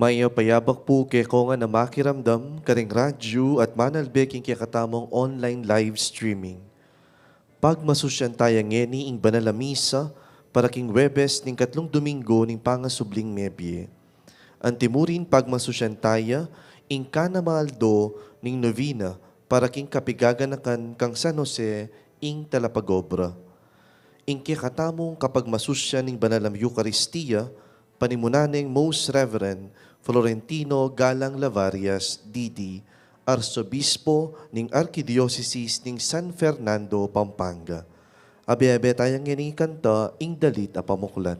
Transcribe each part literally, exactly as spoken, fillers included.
Aya payabak pu keko ngan a makiramdam karing radyu at manalbe king kekatamung online live streaming. Pagmasusyan taya ngeni ing banal a misa para king Huwebes ning katlung Domingo ning pangasubling mebie. Antimurin pagmasusyan taya ing kanama aldo ning novena para king kapigaganakan kang San Jose ing Talapagobra. Ing kekatamung kapagmasusyan ning banal a Eukaristia, panimunan neng Most Reverend Florentino Galang Lavarias, D D, Arsobispo ning Arkidiosesis ning San Fernando, Pampanga. Abe-abe taya ngeni kanta ing dalit a pamuklat.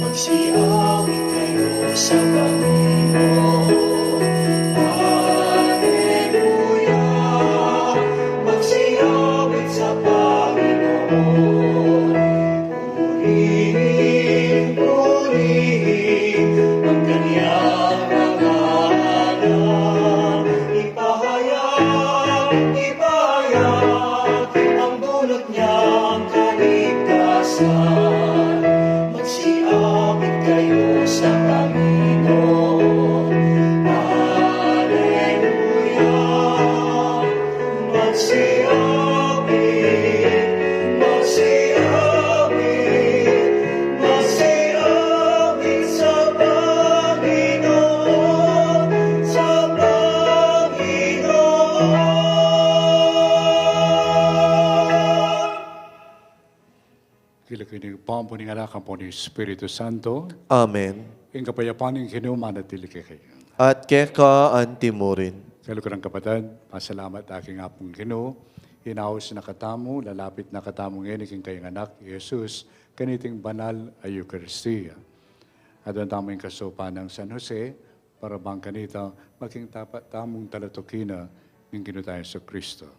Magsiawit kayo sa Panginoon. Aleluya. Magsiawit sa Panginoon. Purihin, purihin ang kanyang ngalan. Ipahayag, ipahayag ang bunot niyang kaligtasan. Magsiawit kayo sa Panginoon. Aleluya. Magsiawit, magsiawit, magsiawit sa Panginoon, sa Panginoon. King lagyu ning Ibpa, ampo ning Anak, ampo ning Espiritu Santo. Amen. Ing kapayapan ning Ginu manatili kekayu. At keka antimurin. Kaluguran kapatad, pasalamat da king Apung Ginu, inaus na katamu, lalapit na katamu ngeni king kayang Anak, i Jesus, kaniting banal a Eukaristia. Aduan tamu ing kasaupan nang San Jose, para bang kanita maging tapat tamung talatuki na ning Ginu tang Jesucristo.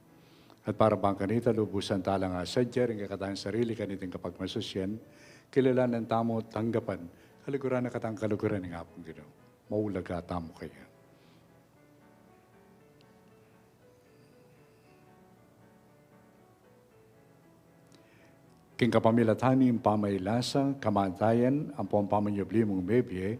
At para bang kanita lubusan tala ngang asadya ring kekatang sarili kaniting kapagmasusyan, kilalanan tamu, tanggapan, kaluguran na katang kaluguran ning Apung Ginu. Maulaga tamu kaya. King kapamilatan ning pamailasa, kamatayan, ampong pamanyubli mung mebie,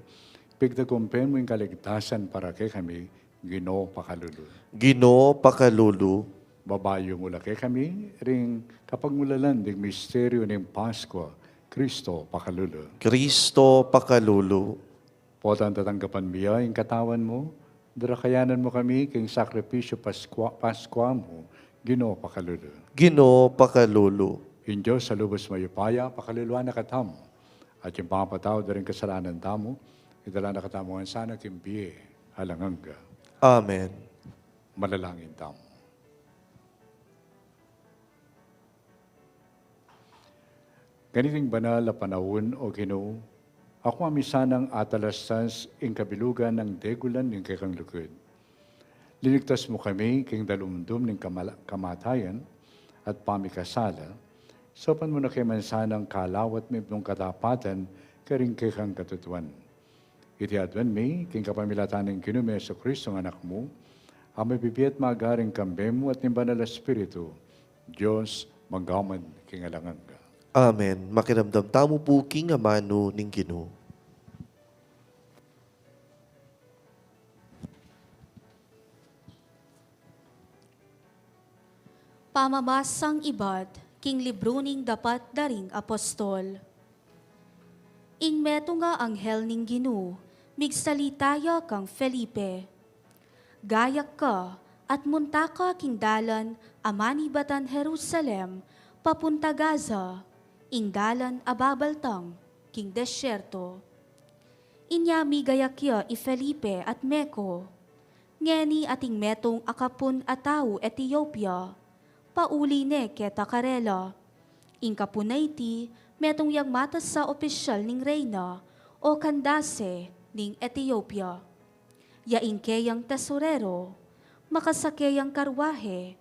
pigtagumpayan mu ing kaligtasan para kekami, Ginu pakalulu. Ginu pakalulu. Babayu mu la kekami ring kapagmulalan ding misteryu ning Paskwa, Kristo pakalulu. Kristo pakalulu. Potang tatanggapan mi ya ing katawan mu, darakayanan mu kami king sakripisyu Paskwa, Paskwa mu, Ginu pakalulu. Ginu pakalulu. Ing Dios a lubus mayupaya, pakaluluan na katamu, at ing pamapatawad da ring kasalanan tamu, idala na katamu ngan sana king bie alang angga. Amen. Manalangin tamu. Ganiting banal a panaun, O Ginu, akwa mi sanang atalastas ing kabilugan nang degulan ning kekang lugud. Linigtas mu kami king dalumdum ning kamala-, kamatayan at pamikasala, saupan mu na kami man sanang kalawat mibnung katapatan karing kekang katutuan. Iti aduan mi king kapamilatan ning Ginu ming Jesucristo, ing Anak mu, a mabibie at magaring kambe mu at ning Banal a Espiritu, Dios, magpaman king alang angga. Amen. Makiramdam tamu pu king amanu ning Ginu. Pamamasa ibat king libru ning Dapat da ring Apostol. Ing metung a anghel ning Ginu migsalita ya kang Felipe, "Gayak ka at munta ka king dalan a manibatan Jerusalem papunta Gaza, ing dalan a babaltang king desyerto." Inya migayak ya i Felipe at meko. Ngeni ating metung a kapun a tau Etiopia, pauli ne keta karela. Ing kapun a iti, metung yang matas a opisyal ning reyna o Kandase ning Etiopia. Ya ing keyang tesorero, makasake yang karwahe,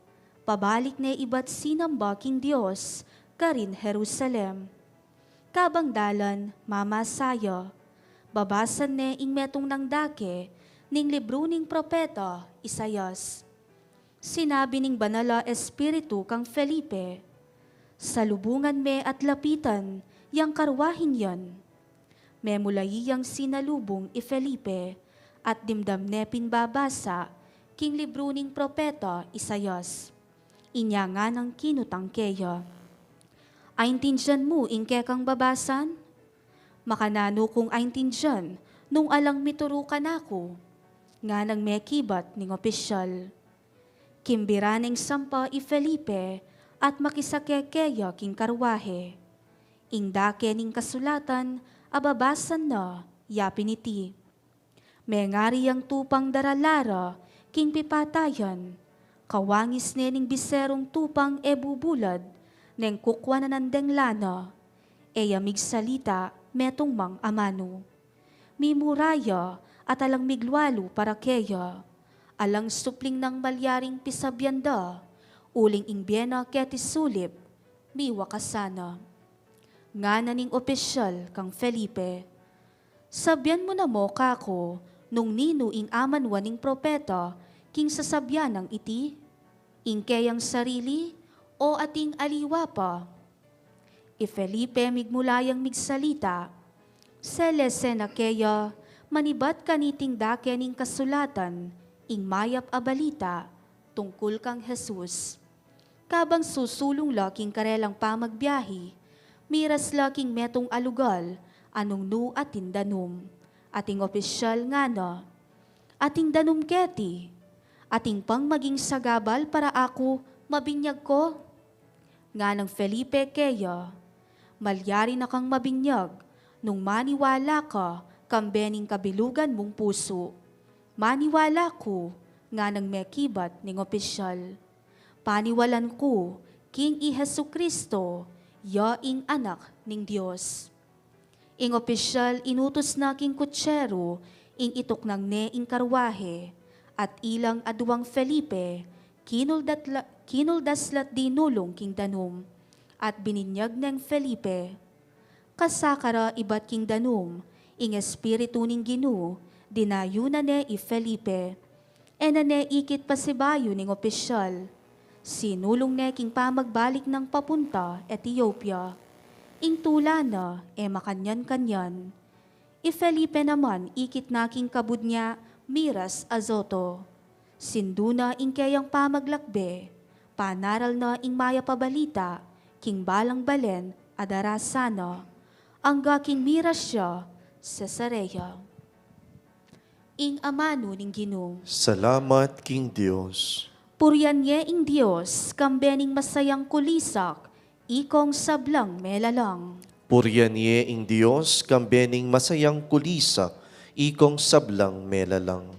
pabalik ne ibat sinamba king Dios karin Jerusalem. Kabang dalan mamasa ya, babasan ne ing metung nang dake ning libru ning propeta Isaias. Sinabi ning Banal a Espiritu kang Felipe, "Salubungan me at lapitan yang karwahing yan." Memulayi yang sinalubung i Felipe, at dimdam ne pin babasa king libru ning propeta Isaias. Inya nganang kinutang keya, "Aintindian mu ing kekang babasan?" "Makananu kung aintindian nung alang mituru kanaku?" nganang mekibat ning opisyal. Kimbira neng sampa i Felipe at makisake keya king karwahe. Ing dake ning kasulatan a babasan na, ya pin iti: "Mengari yang tupang daralara king pipatayan, kawangis ne ning biserung tupang e bubulad, neng kukwanan deng lana, e ya migsalita metung mang amanu. Mimura ya at alang miglualu para keya. Alang supling nang malyaring pisabian da, uling ing bie na keti sulip, miwakasan na." Ngana ning opisyal kang Felipe, "Sabian mu na mu kaku nung ninu ing amanwan ning propeta king sasabian nang iti? Ing keyang sarili o ating aliwa pa?" I Felipe migmula yang migsalita, selese na keya manibat kaniting dake ning kasulatan ing mayap a balita tungkul kang Jesus. Kabang susulung la king karelang pamagbiahi, miras la king metung a lugal a nung nu atin danum. Ating opisyal ngana, "Ating danum keti? Ating pang maging sagabal para aku mabinyag ko?" Nganang Felipe keya, "Malyari na kang mabinyag nung maniwala ka kambe ning kabilugan mung pusu." "Maniwala ku," nganang mekibat ning opisyal, "paniwalan ku king i Jesucristo ya ing Anak ning Dios." Ing opisyal inutus na king kutseru ing ituknang ne ing karwahe, at ilang aduang Felipe kinuldat la-, kinuldas la't dinulung king danum, at bininyag neng Felipe. Kasakara ibat king danum, ing Espiritu ning Ginu dinayu na ne i Felipe. E na ne ikit pasibayu ning opisyal. Sinulung ne king pamagbalik nang papunta Etiopia. Ing tula na e makanyan-kanyan. I Felipe naman ikit na king kabud nya miras Azoto. Sindu na ing keyang pamaglakbe, panaral na ing mayap a balita king balang balen a darasan na, angga king miras ya Cesarea. Ing amanu ning Ginu. Salamat king Dios. Purian ye ing Dios, kambe ning masayang kulisak, ikong sablang melalang. Purian ye ing Dios, kambe ning masayang kulisak, ikong sablang melalang.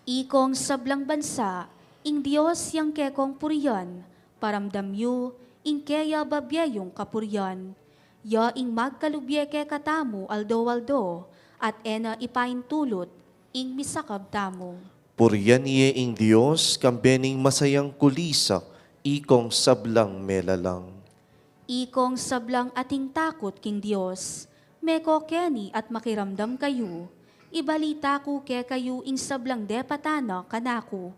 Ikong sablang bansa, ing Dios yang kekong purian, paramdam yu ing keya babie yung kapurian. Ya ing magkalubie kekatamu aldo-aldo, at e na ipaintulut ing misakab tamu. Purian ye ing Dios, kambe ning masayang kulisak, ikong sablang melalang. Ikong sablang ating takut king Dios, meko keni at makiramdam kayu, ibalita ku kekayu ing sablang depatan na kanaku,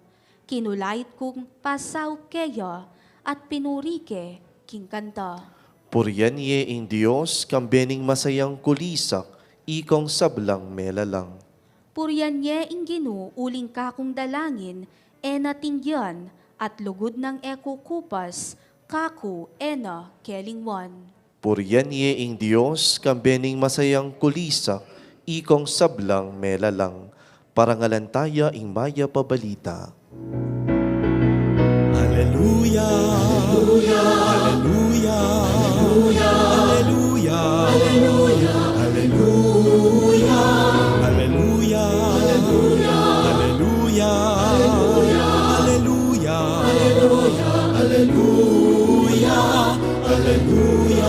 kinulait kung pasaup keya at pinuri ke king kanta. Purian ye ing Dios, kambe ning masayang kulisak, ikong sablang melalang. Purian ye ing Ginu uling kakung dalangin e na tinggian, at lugud nang e kukupas kaku e na kelingwan. Purian ye ing Dios, kambe ning masayang kulisak, ikong sablang melalang. Parangalan taya ing mayap a balita. Aleluya, aleluya, aleluya, aleluya, aleluya, aleluya, aleluya, aleluya.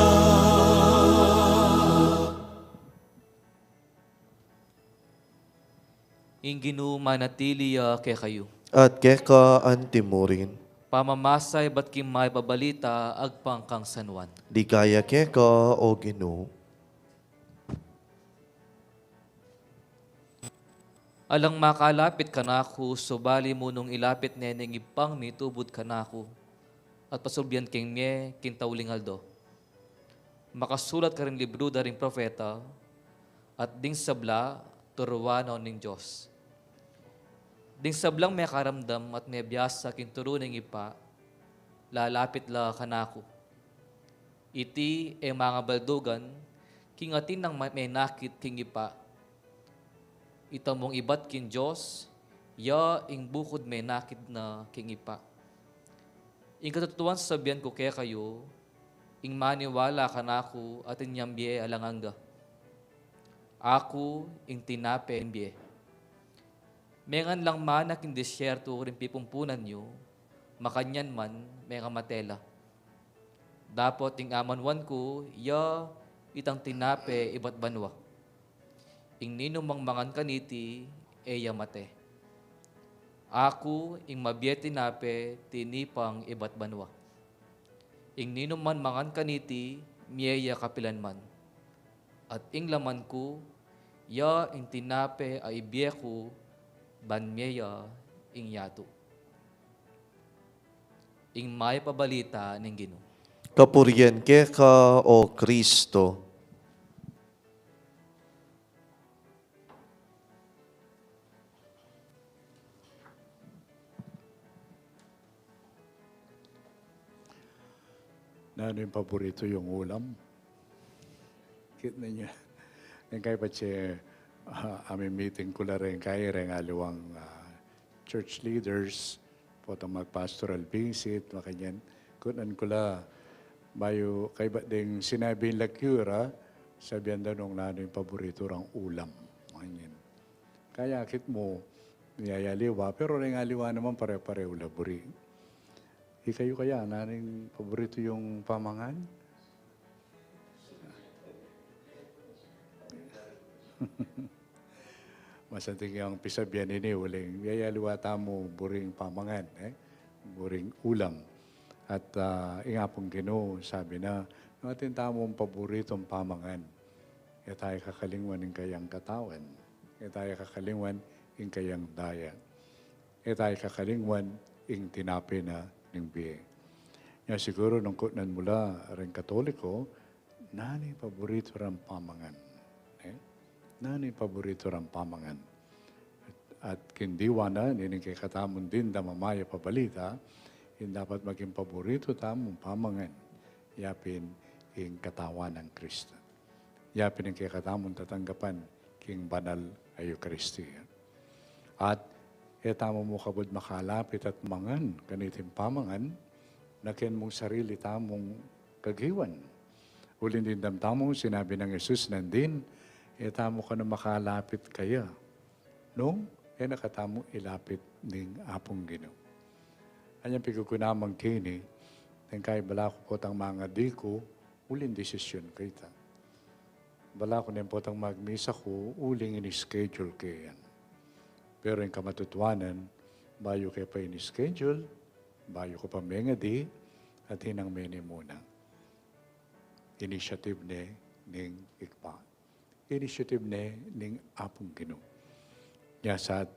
Ing Ginu manatili ya kekayu. At keka antimurin. Pamamasa ibat king mayap a balita agpang kang San Juan. Ligaya keka, O Ginu. Alang makalapit kanaku, subali mu nung ilapit ne ning Ibpang mitubud kanaku, at pasulbian keng mie king tauling aldo. Makasulat karing libru da ring propeta, at ding sabla, turuan no ning Dios. Ding sablang mekaramdam at mebiasa king turu ning Ibpa, lalapit la kanaku. Iti e mangabaldugan, king atin nang ma-, menakit king Ibpa. Itamung ibat king Dios, ya ing bukud menakit na king Ibpa. Ing katutuan sabian ku kekayu, ing maniwala kanaku atin yang bie alang angga. Aku ing tinape ning bie. Mengan lang mana king disyerto ring pipumpunan yu, makanyan man mengamate la. Dapot ing amanuan ku, ya itang tinape ibat banua. Ing ninumang mangan kaniti, e ya mate. Aku ing mabie tinape tinipang ibat banua. Ing ninuman mangan kaniti, mie ya kapilan man. At ing laman ku, ya ing tinape a ibie ku, ban mie ya ing yatu. Ing mayap a balita ning Ginu. Kapurian keka, O Kristo. Nanu ing paboritu yung ulam? Kitnan yu. Ing kay patse, ah, ami-meeting ku la ring kay ring aliwang, ah, church leaders, potang mag-pastoral visit, makanyan. Kutnan ku la, bayu kaybat ding sinabi ning lakura, sabian da nung nanu ing paboritu rang ulam. Makanyan. Kaya akit mu, miyayaliwa, pero ring aliwa naman pare-parehu la buri. Ikayu kaya, nanu ing paboritu yung pamangan? Masanting yang pisabian ini, uling miyayaliwa tamu buring pamangan, e? Buring ulam. At, ah, ing Apung Ginu, sabi na, nung atin tamung paboritong pamangan, e taya kakalingwan ing kayang katawan, e taya kakalingwan ing kayang daya. E taya kakalingwan ing tinape na ning bie. Nya siguru nung kutnan mu la ring Katoliko, nanu ing paboritu rang pamangan? E? Nanu ing paboritu rang pamangan? At, at king diwa na nining kekatamung dimdam a mayap a balita, ing dapat maging paboritu tamung pamangan, yapin ing katawan nang Kristo. Yapin ing kekatamung tatanggapan king banal a Eukaristia. At e tamu mu kabud makalapit at mangan kaniting pamangan, na ken mung sarili tamung kagiwan. Uling dimdam tamu, sinabi nang Jesus nandin, e tamu kanu makalapit kaya nung e na katamu ilapit ning Apung Ginu. Anyang pigkukunaman keni, neng kay bala ku potang mangadi ku, uling desisyun ke ita. Bala ku neng potang magmisa ku, uling ini-schedule ke yan. Pero ing kamatutuanan, bayu ke pa ini-schedule, bayu ku pa mengadi, atin nang menimuna. Initiative ne ning Ibpa. Initiative ne ning Apung Ginu. Nya sa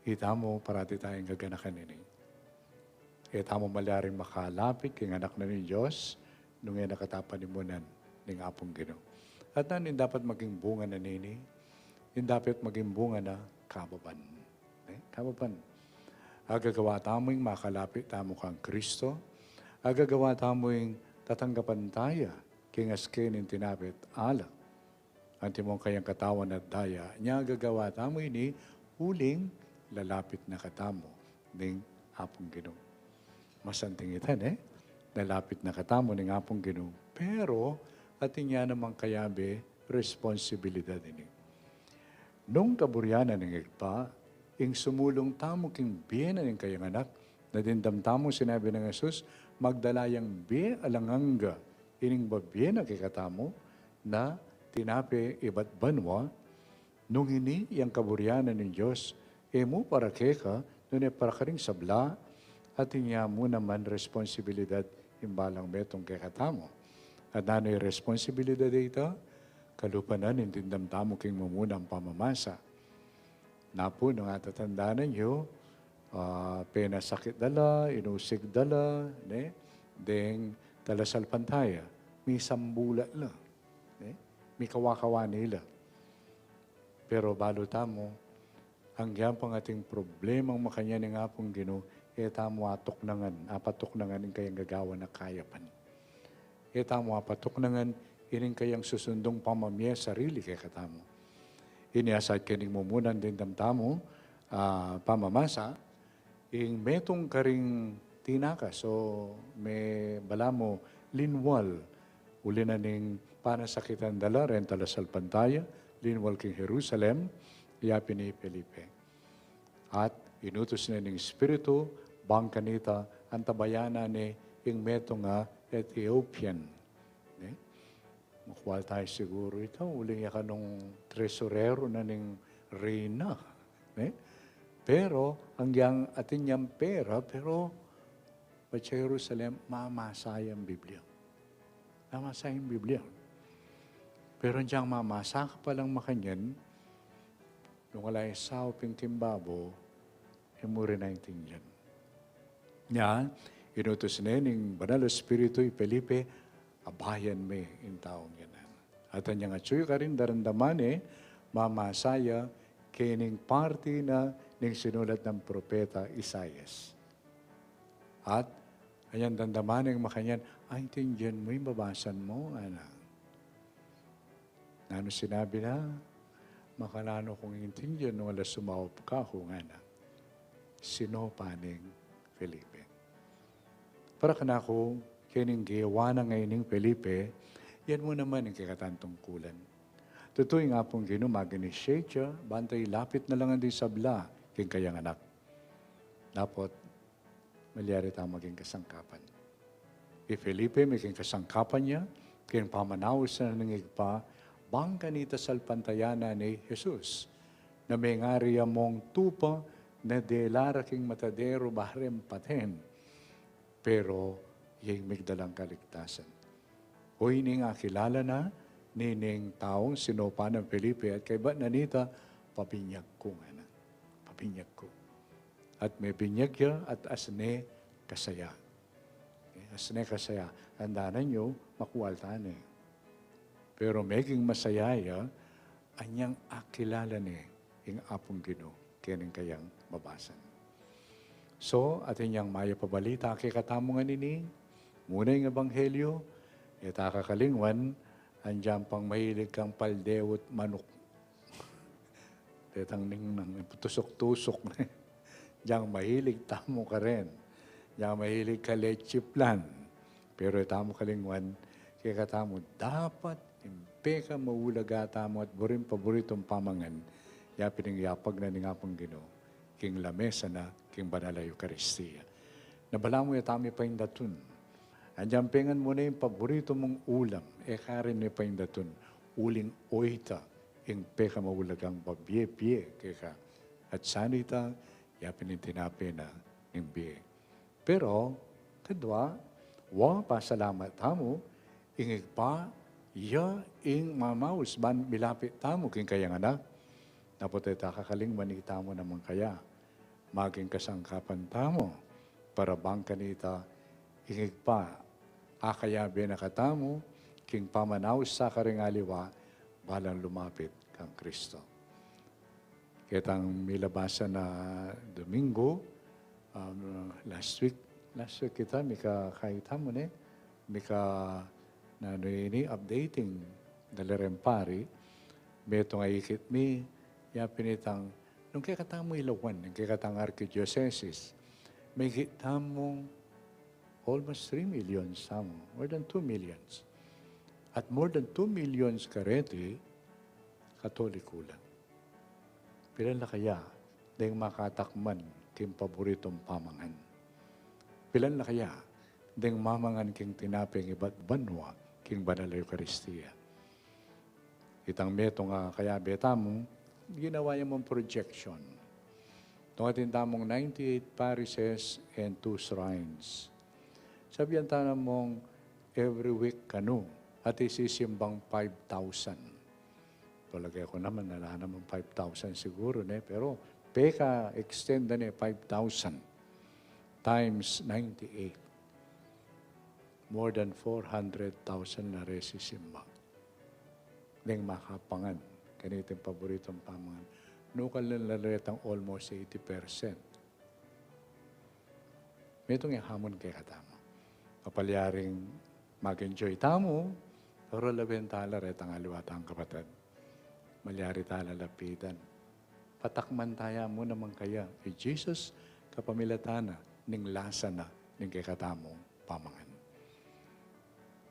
itamu parati tayang gaganakan ini. E tamu malyaring makalapit king anak na ning Dios nung e na kata panimunan ning Apung Ginu. At nanu ing dapat maging bunga na nini? Ing dapat maging bunga na kababan. E, kababan. Agagawa tamu ing makalapit tamu kang Kristo. Agagawa tamu ing tatanggapan taya king aske ning tinape at alak. Antimong kayang katawan at daya, nya agagawa tamu ini uling lalapit na katamu ning Apung Ginu. Masanting ita, ne? Lalapit na katamu ning Apung Ginu. Pero, atin ya namang kayabe responsibilidad ini. Nung kaburian na ning Ibpa, ing sumulung tamu king bie na ning kayang anak, na dimdam tamu, sinabi nang Jesus, magdala yang bie alang angga, ining babie na kekatamu, na tinape ibat banua, nung ini yang kaburian na ning Dios, e mu para keka, nune para karing sabla, atin ya mu naman responsibilidad ing balang metung kekatamu. At nanu ing responsibilidad a ita? Kalupa na ning dimdam tamu king mumunang pamamasa. Napu, nung atatandanan yu, ah, penasakit da la, inusig da la, ne? Deng talasalpantaya, misambulat la, ne? Mikawa-kawa ne la. Pero balu tamu, anggyang pang ating problemang makanyan ing Apung Ginu, e tamu atuknangan, apatuknangan ing kayang gagawan a kayapan. E tamu apatuknangan ining kayang susundung pamamie sarili kekatamu. Ini asat kening mumunan dimdam tamu, ah, pamamasa, ing metung karing tinakas o me-, balamu linwal, uli na ning panasakitan da la reng talasalpantaya, linwal king Jerusalem, yapin i Felipe. At inutus ne ning Espiritu, bang kanita, antabayanan ne ing metung a Ethiopian. Ne? Makual tayu siguru ita, uling ya kanung tresurero na ning reyna. Ne? Pero, anggyang atin yang pera, pero, patse Jerusalem, mamasa yang Biblia. Mamasa yang Biblia. Pero, anggyang mamasa ka palang makanyan, nung ala ya saup ing kimbabu, e mu rin aintindian. Nya, inutus ne ning Banal a Espiritu i Felipe, abayan me ing taung yanan. At anyang atyu ya karin daramdaman ne, mamasa ya kening parti na ning sinulat nang propeta Isaias. At anyang daramdaman neng makanyan, aintindian mu ing babasan mu, ngana. Nanu sinabi na? Makananu kung intindian nung ala sumaup kaku, ngana. Sinopa neng Felipe. Para kanaku, kening gewa na ngeni neng Felipe, yan mu naman ing kekatang tungkulan. Tutu ing Apung Ginu mag-initiate ya, banta ilapit na la ngan ding sabla king kayang anak. Dapot, malyari tang maging kasangkapan. I Felipe, maging kasangkapan ya king pamanaus na ning Ibpa, bang kanita salpantayanan ne i Jesus, na mengari ya mung tupa na dela ra king matadero bareng paten, pero ya ing migdalang kaligtasan. O ining akilala na nining taung sinopa nang Felipe at kaybat na nita, pabinyag ku, ngana. Pabinyag ku. At mebinyag ya at asne kasaya. Okay, asne kasaya. Tandanan yu, makual tane. Pero meging masaya ya, anyang akilala ne ing Apung Ginu kening kayang mabasan. So, atin yang mayap a balita kekatamu ngeni, muna ing ebanghelyo, e ta kakalingwan, anyang pang mahilig kang paldewut manuk. Detang ningnang tusuk-tusuk. Anyang mahilig tamu karen. Anyang mahilig ka leche flan. Pero e tamu kalingwan, kekatamu dapat ing pekamaulaga tamu at buring paboritung pamangan, ya pin ing yapag na ning Apung Ginu king lamesa na king Banal a Eukaristia. Na balamu e ta mi paindatun. Anyang pengan mu ne ing paboritu mung ulam, e ka rin mi paindatun, uling oyta ing pekamaulagang babie-bie keka. At sana ita, ya pin ing tinape na ning bie. Pero, kadwa, wa, pasalamat tamu, ing Ibpa, ya ing mamaus ban milapit tamu king kayang anak. Dapot e ta kakalingwan, itamu naman kaya maging kasangkapan tamu, para bang kanita ing Ibpa akayabe na katamu king pamanaus sa karing aliwa, balang lumapit kang Kristo. Ketang milabasan a Domingo, um, last week, last week ita, mika, kaya tamu ne, mika, nanu ini, updating, dala reng pari, metung a ikit mi, ya pin itang, nung kekatamu i lawan, nung kekatang arkidiosesis, migit tamung almost three millions tamu, more than two millions. At more than two millions kareti, Katoliko la. Pilan la kaya deng makatakman king paboritung pamangan? Pilan la kaya deng mamangan king tinape ning ibat banua king Banal a Eukaristia? Itang metung a kayabe tamu, ginawa ya mung projection. Nung atin tamung ninety-eight parishes and two shrines. Sabian ta na mung every week kanu, at isisimbang five thousand. Palage ku naman, ala namang five thousand siguru, ne? Pero peka-extend na ne five thousand times ninety-eight, more than four hundred thousand la reng sisimba. Deng makapangan kaniting paboritong pamangan, nukal na la retang almost eighty percent. Metung ya hamun kekatamu. Mapalyaring mag-enjoy tamu, pero lawen tala retang aliwa tang kapatad. Malyari tala lapitan. Patakman taya mu naman kaya i Jesus kapamilatan na ning lasa na ning kekatamung pamangan.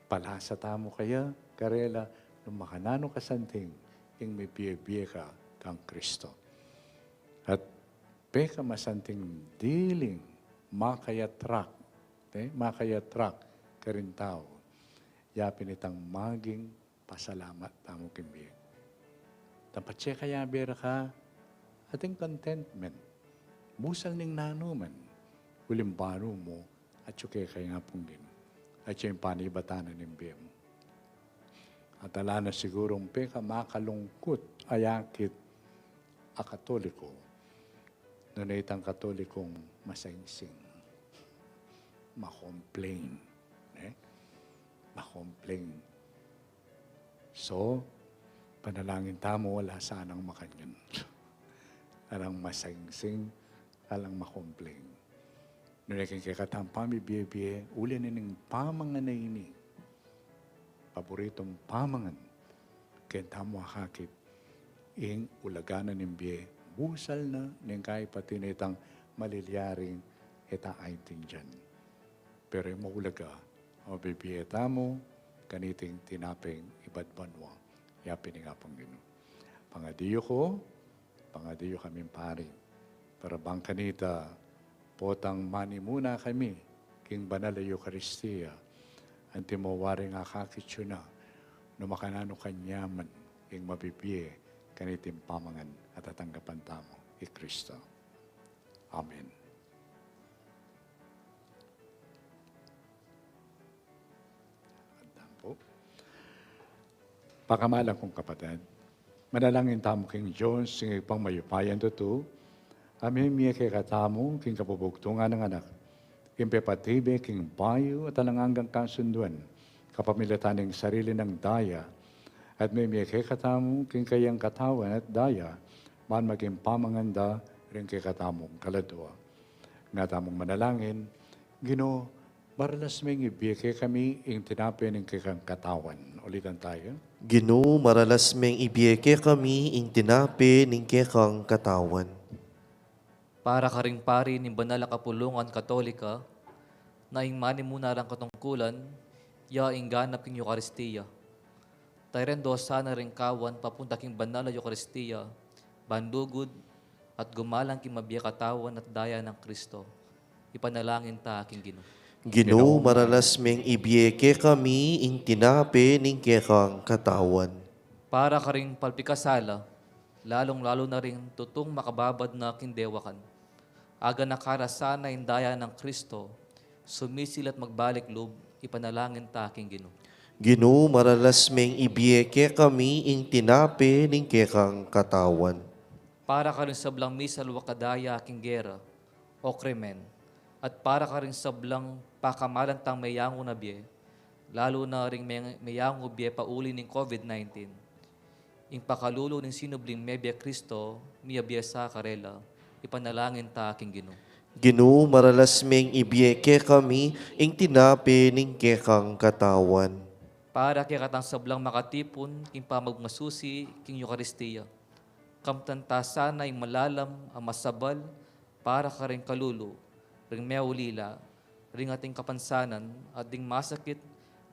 Palasa tamu kaya karela nung makananu kasanting ing mibie-bie ka kang Kristo. At pekamasanting diling makayatrak, eh, makayatrak karing tau, ya pin itang maging pasalamat tamu king bie. Tampatse kaya bera ka, ating contentment. Busal ning nanuman, uling banu mu, atyu keka ing Apung Ginu. Atyu ing panibatan na ning bie mu. At ala na sigurung pekamakalungkut a yakit a Katoliko, nune itang Katolikong masengseng, makomplain, eh? Makomplain. So, panalangin tamu, ala sanang makanyan. Alang masengseng, alang makomplain. Nune king kekatang pamibie-bie, uli na ning pamangan a ini, paboritong pamangan, keng tamu akakit, ing ulaga na ning bie, busal na ning kaybat na itang malilyaring e ta aintindian. Pero ing maulaga, mabibie tamu kaniting tinapeng ibad banua, ya pin ing Apung Ginu. Pangadiyu ku, pangadiyu kaming pari, para bang kanita potang manimuna kami king banal a Eukaristia, antimo waring akakit yu na, nung makananu kanyaman ing mabibie kaniting pamangan a tatanggapan tamu i Kristo. Amen. Adan pu. Pakamalan kung kapatad, manalangin tamu king Dios, ing Ibpang mayupayang tutu, a mimie kekatamu king kabubugtungan nang Anak, ing pepatibe king bayu at alang anggang kasunduan, kapamilatan ning sarili nang daya, at mimie kekatamu king kayang katawan at daya, ban maging pamangan da ring kekatamung kaladua. Nga tamung manalangin, Ginu, maralas meng ibie kekami ing tinape ning kekang katawan. Ulitan tayo. Ginu, maralas meng ibie kekami ing tinape ning kekang katawan. Para karing pari ning Banal a Kapulungan Katolika, na ing manimuna rang katungkulan, ya ing ganap king Eukaristia. Tairan do sana ring kawan papunta king banal a Eukaristia, ban lugud at gumalang king mabie katawan at daya nang Kristo. Ipanalangin ta king Ginu. Ginu, maralas meng ibie kekami ing tinape ning kekang katawan. Para karing palpikasala, lalung-lalu na ring tutung makababad na king dewakan. Aganaka ra sana ing daya nang Kristo, sumisil at magbalik lub, ipanalangin ta king Ginu. Ginu, maralas meng ibie kekami ing tinape ning kekang katawan. Para karing sablang misalwak a daya king gera o krimen, at para karing sablang pakamalan tang meyangu na bie, lalu na ring me-, meyangu bie pauli ning COVID nineteen. Ing pakalulu ning sinubling mebie Kristo, miyabie sa karela, ipanalangin ta king Ginu. Ginu, maralas meng ibie kekami ing tinape ning kekang katawan. Para kekatang sablang makatipun king pamagmasusi king Eukaristia, kamtan ta sana ing malalam a masabal para karing kalulu, ring meulila, ring ating kapansanan, at ding masakit,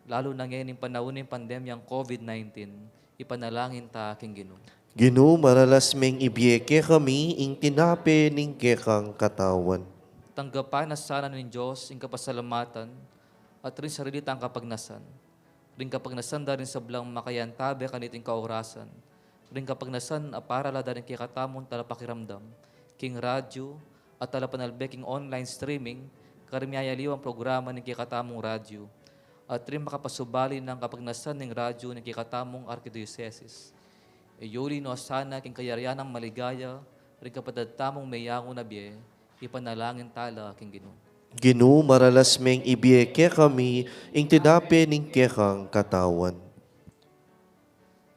lalu na ngening panaun ning pandemyang COVID nineteen, ipanalangin ta king Ginu. Ginu, maralas meng ibie kekami ing tinape ning kekang katawan. Tanggapan na sana ning Dios ing kapasalamatan at ring sarili tang kapagnasan, ring kapagnasan da ring sablang makayantabe kaniting kaorasan, ring kapagnasan a para la da ring kekatamung talapakiramdam king radyu at talapanalbe king online streaming karing miyayaliwang programa ning kekatamung radyu, at ring makapasubali nang kapagnasan ning radyu ning kekatamung arkidiosesis. Iyuli no sana king kayarian nang maligaya Ring kapatad tamung meyangu na bie, ipanalangin tala king Ginu. Ginu, maralas meng ibie kekami ing tinape ning kekang katawan.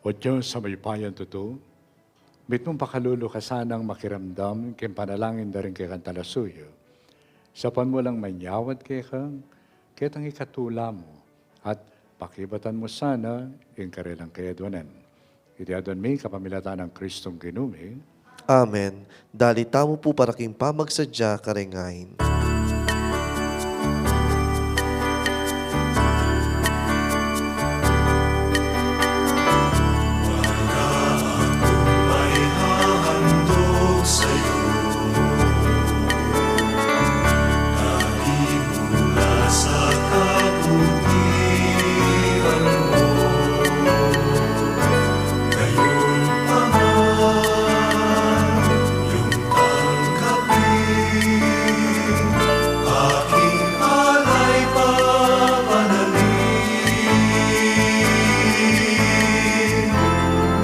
O Dios a mayupayang tutu, mitmung pakalulu ka sanang makiramdam king panalangin da ring kekang talasuyu. Saupan mu lang manyawad keka ketang ikatula mu, at pakibatan mu sana ing karelang kayadwanan. Iti adwan mi kapamilatan nang Kristong Ginu mi. Amen. Dali tamu pu para king pamagsadya karing ain.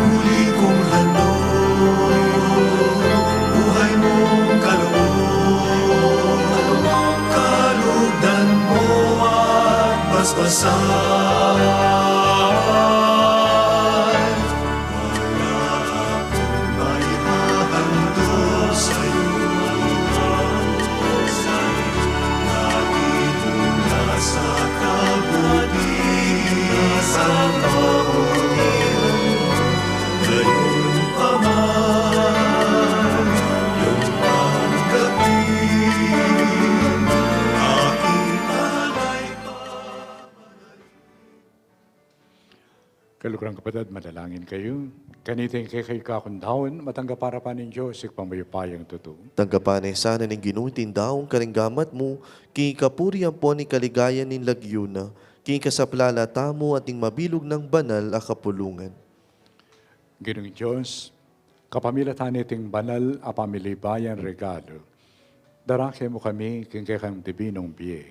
Uli kung handog, buhay mung kaloob, kalugdan mo at basbasan. Wala akong maihahandog sa'yo, lagi mula sa kabutihan mo. Gayunpaman, yung tanggapin aking alay. Kaluguran kapatad, manalangin kayu. Kaniting kekayu kakung daun, matanggap para pa ning Dios, Ibpang mayupayang tutu. Tanggapan na sana ning Ginu iting daun karing gamat mu, king kapurian ampon king kaligayan ning lagyu na, king kasaplalan tamu at ning mabilug nang banal a kapulungan. Ginung Dios, kapamilatan niting banal a pamilibayang regalu, darake mu kami king kekang dibinung bie.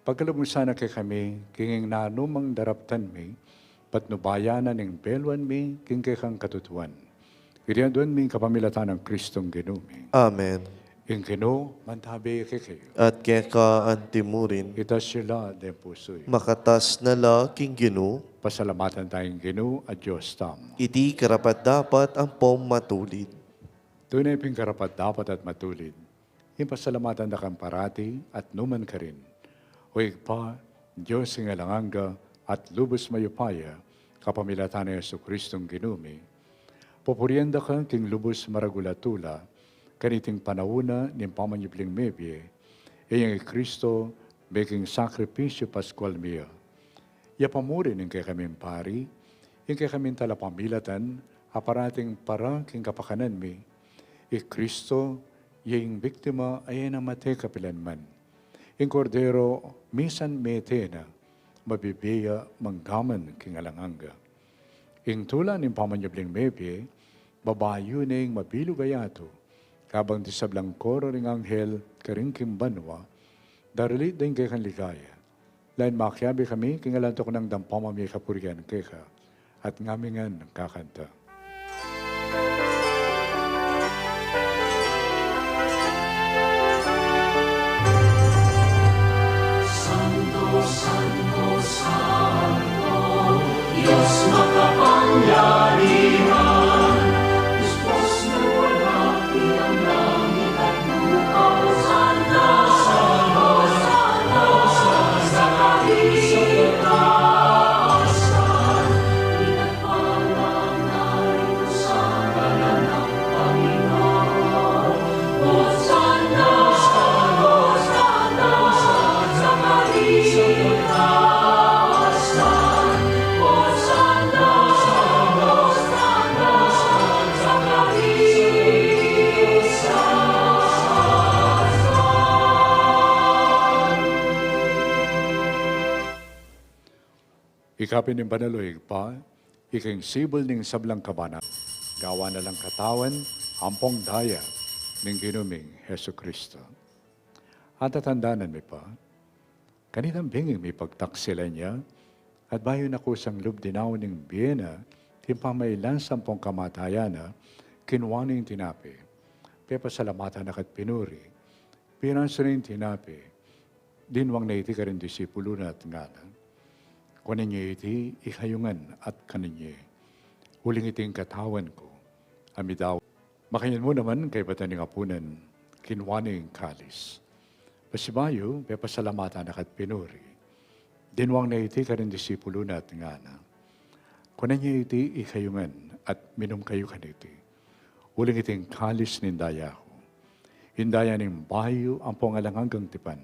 Pagkalub mu sana kekami king nanumang daraptan mi, patnubayan na ning beluan mi king kekang katutuan. Iti adwan mi kapamilatan nang Kristong Ginu mi. Amen. Ing Ginu mantabi kekayu. At keka antimurin. Itas yu la deng pusu yu. Makatas na la king Ginu. Pasalamatan taya ing Ginu a Dios tamu. Iti karapat-dapat ampong matulid. Tune pin karapat-dapat at matulid, ing pasalamatan da kang parati at numan karin, O Ibpa, Dios king alang angga at lubus mayupaya, kapamilatan nang Jesucristong Ginu mi. Pupurian da ka king lubus maragul a tula, kaniting panaun na ning pamanyubling mebie, inyang i Cristo, meging sakripisyu Paskual mi ya. Yapamuri ning kekaming pari, ing kekaming talapamilatan, a parating para king kapakanan mi, i Cristo, ya ing biktima a e na mate kapilanman. Ing Kordero, misan mete na, mabibie ya manggaman king alang angga. Ing tula ning pamanyubling mebie, babayu ne ing mabilug a yatu, kabang ding sablang koro ring anghel karin king banua, daralit da ing kekang ligaya. Lalu makiabe kami king alang tuknang dang pamamie kapurian keka, at ngamingan kakanta. Santo, santo, santo, Dios makapangyarihan. Ika pin ing banal, o Ibpa, ika ing sibul ning sablang kabanalan, gawan na lang katawan ampong daya ning Ginu ming Jesucristo. At tatandanan mi pa, kanitang benging mipagtaksilan ya, at bayu na kusang lub dinaun ing bie na, king pamailan sampung kamatayan na, kinua ne ing tinape. Pepasalamatan na ka't pinuri, pirasu na ing tinape, dinwang na iti karing disipulu na at ngana: Kunan ye iti ikayu ngan at kanan ye, uling iti ing katawan ku a midaun. Makanyan mu naman, kaybat na ning apunan, kinwa ne ing kalis. Pasibayu, pepasalamatan na ka't pinuri, dinwang na iti karing disipulu na at ngana: Kunan ye iti ikayu ngan at minum kayu kaniti, uling iti ing kalis ning daya ku, ing daya ning bayu ampong alang anggang tipan,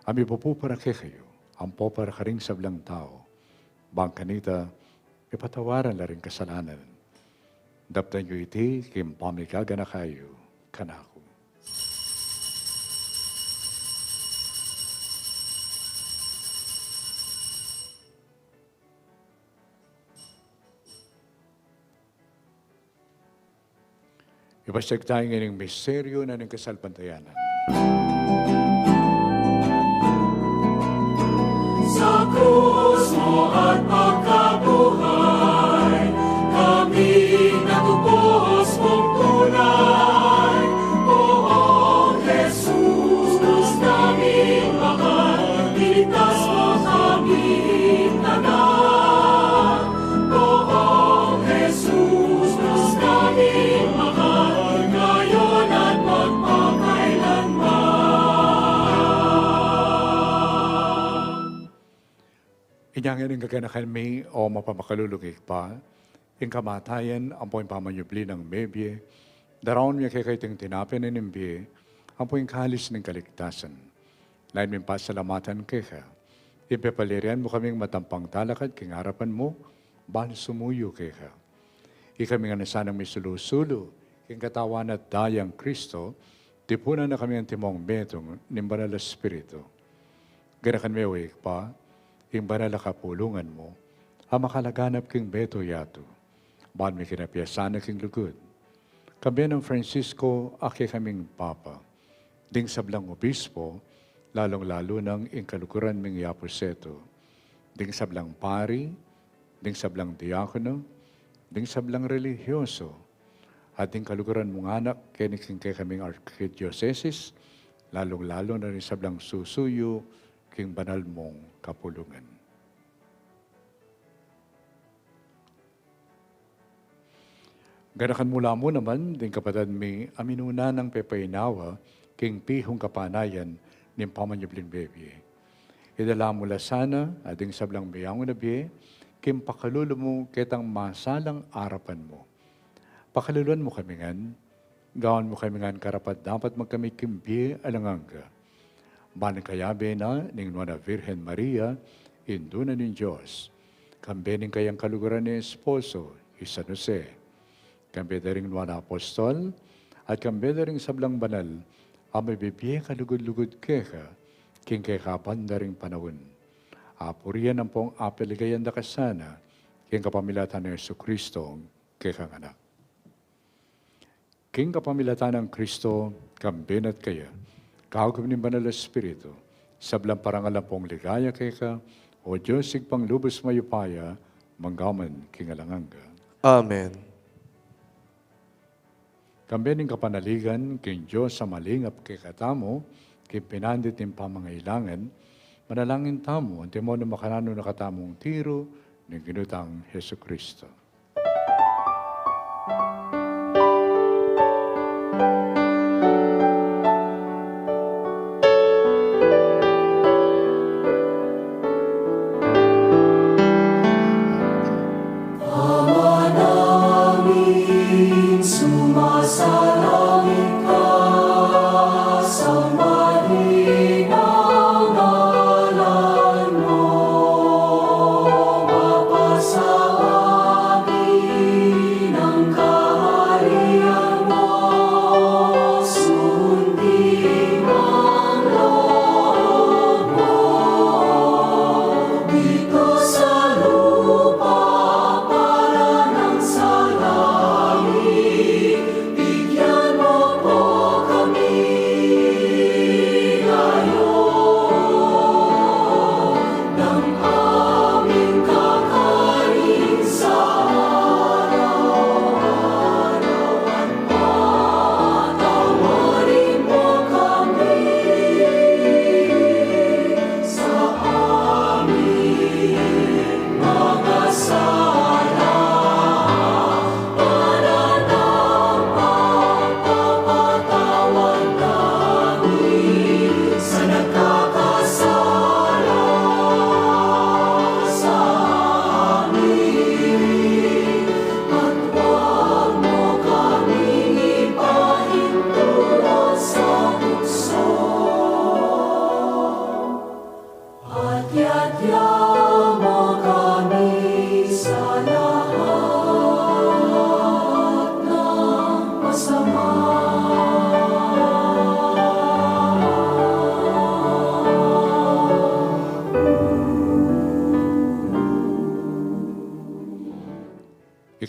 a mipupu para kekayu ampo para karing sablang tau, bang kanita mipatawaran la ring kasalanan. Daptan yu iti king pamigaganaka yu kanaku. Ipasyag tamu ing misteryu na ning kasalpantayanan. Sa krus mu at pagkabuhay, kami natupos mung tunay. Poong Jesus, krus naming mahal, iligtas mu kaming tanan. Poong Jesus, krus naming mahal, ngayon at magpakailanman. Inya ngeni ing gaganakan mi, o mapamakalulung Ibpa, ing kamatayan ampo ing pamanyubli nang mebie, daraun mi keka iting tinape na ning bie ampo ing kalis ning kaligtasan. Lalu ming pasalamatan keka ing pepaliran mu kaming matampang talakad king arapan mu, ban sumuyu keka. Ikami ngan a sanang misulu-sulu king katawan at dayang Kristo, tipunan na kami antimong metung ning Banal a Espiritu. Ganakan me, o Ibpa, ing banal a kapulungan mu a makalaganap king mabilug a yatu, ban mikinapyasan na king lugud. Kambe nang Francisco a kekaming Papa, ding sablang obispo, lalung-lalu nang ing kaluguran ming i Apu Seto, ding sablang pari, ding sablang diakono, ding sablang relihiyoso, at ding kaluguran mung anak keni king kekaming arkidiosesis, lalung-lalu na ring sablang susuyu king banal mung kapulungan. Ganakan mu la mu naman ding kapatad mi a minuna nang pepainawa king pihung kapanayan ning pamanyubling mebie. Idala mu la sana at ding sablang meyangu na bie king pakalulu mu ketang masalang arapan mu. Pakaluluan mu kami ngan, gawan mu kami ngan karapat-dapat magkamit king bie alang angga. Ban kayabe na ning Nuan a Virgen Maria, Indu na ning Dios, kambe ning kayang kaluguran a esposo, i San Jose, kambe da ring nuan a apostol, at kambe da ring sablang banal a mibibie kalugud-lugud keka king kekaban da ring panaun. Apurian ampong apaligayan da ka sana king kapamilatan nang Jesucristo, kekang Anak. King kapamilatan nang Kristo, kambe na at kaya, kaugnay ning Banal a Espiritu, sablang parangal ampong ligaya keka, o Dios, Ibpang lubus mayupaya, mangga man king alang angga. Amen. Kambe ning kapanaligan king Dios a malingap kekatamu, king pinandit ning pamangailangan, manalangin tamu, antimo nung makananu na katamung tiru ning Ginu tang Jesucristo. Ama namin, sumasalangit ka, sambahin ang ngalan mo, mapasabi ng kaharian mo,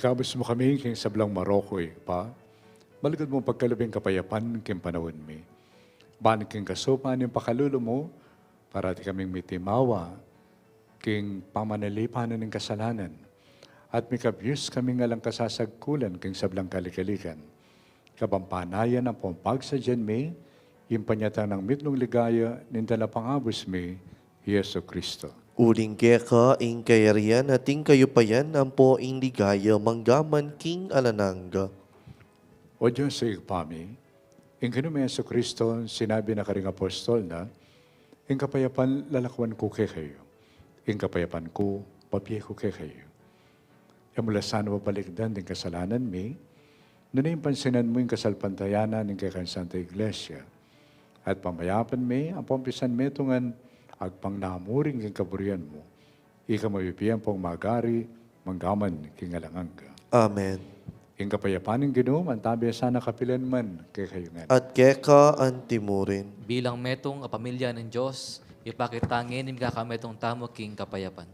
Ikabus mu kami king sablang marok, Ibpa. Malugud mung pagkalub ing kapayapan king panaun mi. Ban king kasupan ning pakalulu mu, parati kaming mitimawa king pamanalipan ning kasalanan, at mikabus kaming alang kasasagkulan king sablang kalikalikan. Kapampanayan ampong pagsadyan mi ing panyatang nang mitmung ligaya ning Talapangabus mi, Jesucristo. Uling keka ing kayarian at ing kayupayan ampo ing ligaya manggaman king alang angga. O Dios, Ibpa mi, ing Ginu ming Jesucristo, sinabi na karing apostol na, "Ing kapayapan lalakwan ku kekayu, ing kapayapan ku pabie ku kekayu." E mu la sana babalikdan ding kasalanan mi, nune ing pansinan mu ing kasalpantayanan ning kekang Santa Iglesia, at pamayapan mi ampong pisan metungan agpang namuring king kaburian mu. Ika mabibie ampong magari manggaman king alang angga. Amen. Ing kapayapan ning Ginu mantabi sana kapilan man kekayu ngan. At keka anti mu rin. Bilang metung a pamilya ning Dios, ipakit ta ngeni ing kakametung tamu king kapayapan.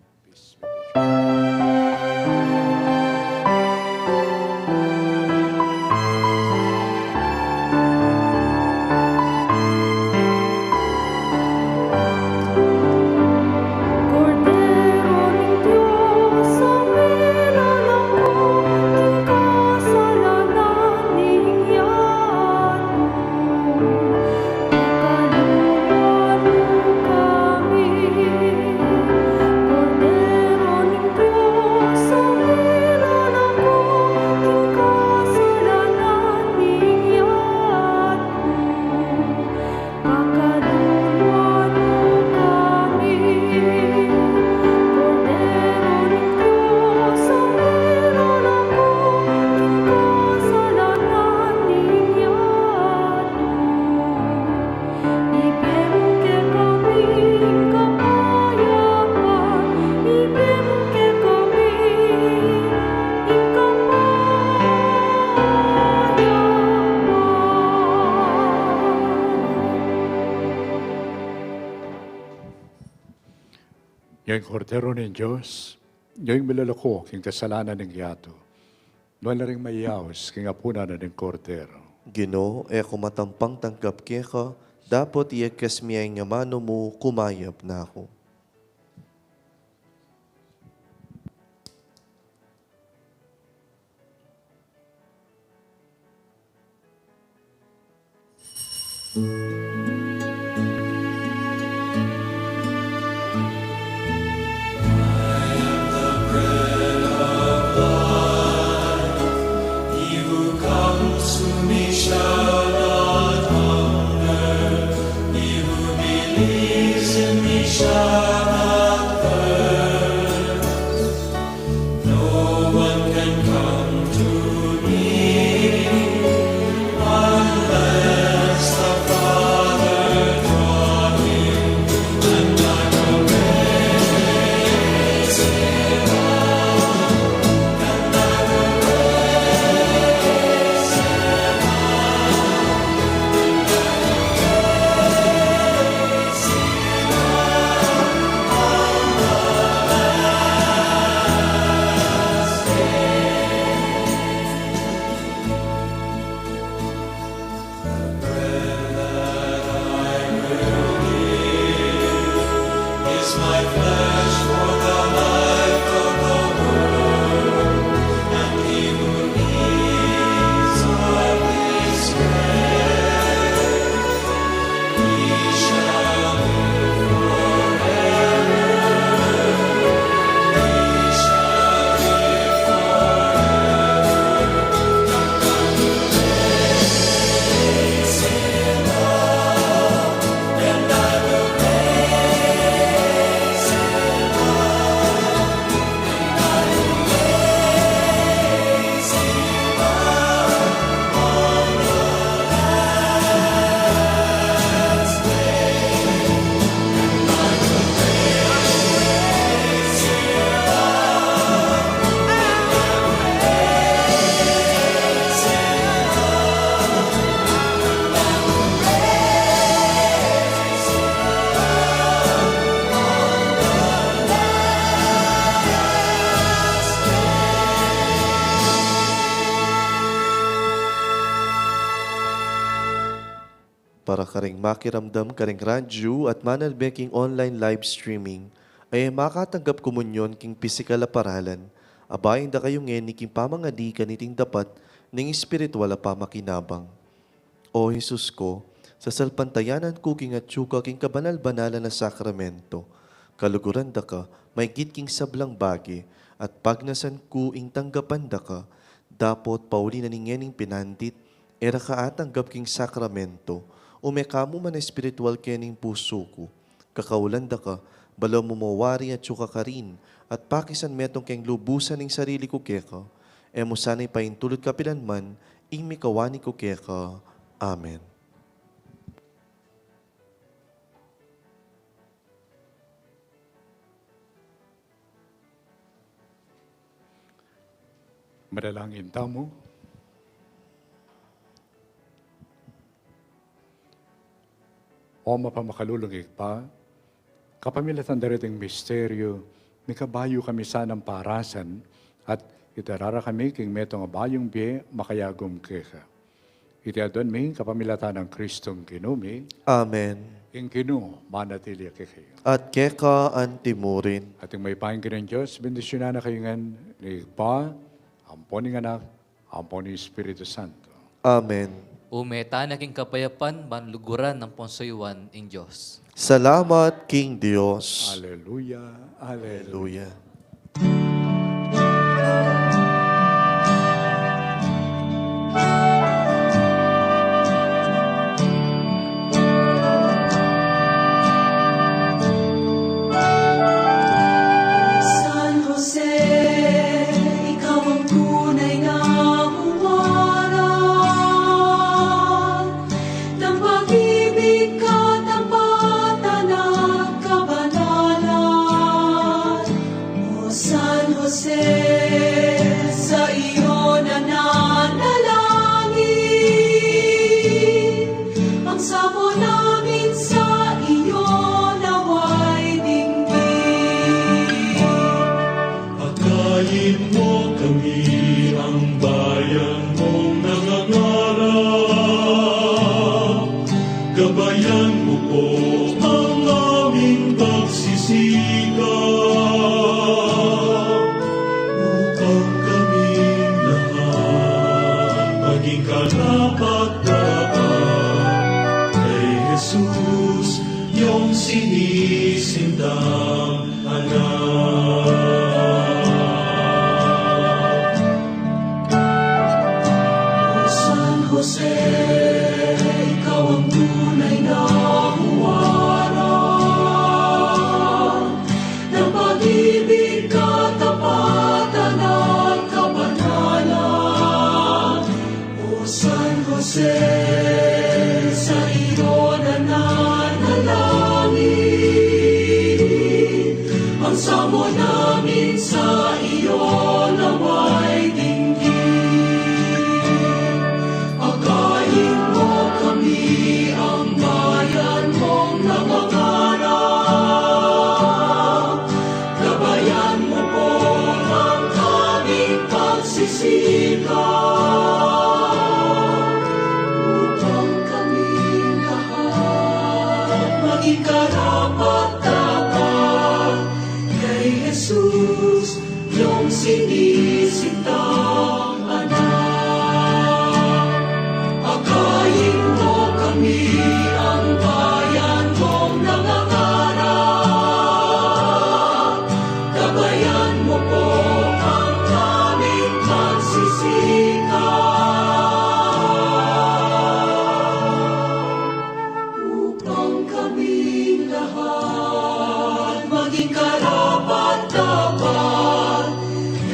Kordero ning Dios, a milalako king kasalanan ning yatu, pakaluluan mu kami. Kordero ning Dios, a milalako king kasalanan ning yatu, pakaluluan mu kami. Kordero ning Dios, a milalako king kasalanan ning yatu, ibie mu kekami ing kapayapan, ibie mu kekami ing kapayapan. Ing Kordero ning Dios, ing milalako king kasalanan ning yatu. Nuan la ring mayaus king apunan na ning Kordero. Ginu, e ku matampang tanggap keka, dapot iyagkas mu ing amanu mu, kumayap na ku. He who comes to me shall not hunger. He who believes in me shall not thirst. No one can come to me unless the Father draw him, and I will raise him up, and I will raise him up, and I will raise him up. Is my flesh for the life of the world, and he who eats of this bread, he shall live forever. He shall live forever. Para karing makiramdam karing radyu at manalbe king online live streaming, a e makatanggap komunyon king pisikal a paralan, abayan da kayu ngeni king pamangadi kaniting dapat ning espiritual a pamakinabang. O Jesus ko, sasalpantayanan ku king atyu ka king kabanal-banalan a sakramento. Kaluguran da ka maigit king sablang bage, at pagnasan ku ing tanggapan da ka, dapot pauli na ning ngening pinandit, e ra ka atanggap king sakramento, ume ka mu man espiritual kening pusu ku. Kakaulan da ka, balamu mo wari atyu ka karin, at pakisan metung keng lubusan ing sarili ku keka. E mu sana ipaintulud kapilan man ing mikawani ku keka. Amen. Manalangin tamu. O mapamakalulung Ibpa, kapamilatan da reting misteryu, mikabayu kami sanang parasan, at itarara kami king metung a bayung bie makayagum keka. Iti adwan mi kapamilatan nang Kristong Ginu mi. Amen. Ing Ginu manatili kekayu. At keka anti murin. At ing mayupayang Ginung Dios, bendisyunan na kayu ngan ning Ibpa, ampo ning Anak, ampo ning Espiritu Santo. Amen. Ume tana king kapayapan, ban luguran ampon suyuan ing Dios. Salamat king Dios. Aleluya, aleluya. Aleluya. San Jose, ikaw ang tunay na huwaran ng pag-ibig, katapatan at kabanalan. O San Jose, sa iyo nananalangin, ang samot namin sa iyo nawa'y dinggin. Akayin mo kami, ang bayan mong nangangarap. Gabayan mo po ang aming pagsisikap, upang kaming lahat maging karapat-dapat kay Jesus, iyong sinisintang anak. O San Jose, ikaw ang tunay na huwaran ng pag-ibig, katapatan at kabanalan. O San Jose, sa iyo nananalangin, ang samot namin sa iyo nawa'y dinggin. Akayin mo kami, ang bayan mong nangangarap. Gabayan mo po ang aming pagsisikap, upang kaming lahat maging karapat-dapat kay Jesus, iyong sinisintang anak. Akayin mo kami, ang bayan mong nangangarap. Gabayan mo po ang aming pagsisikap, upang kaming lahat maging karapat-dapat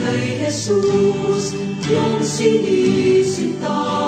kay Jesus, iyong sinisintang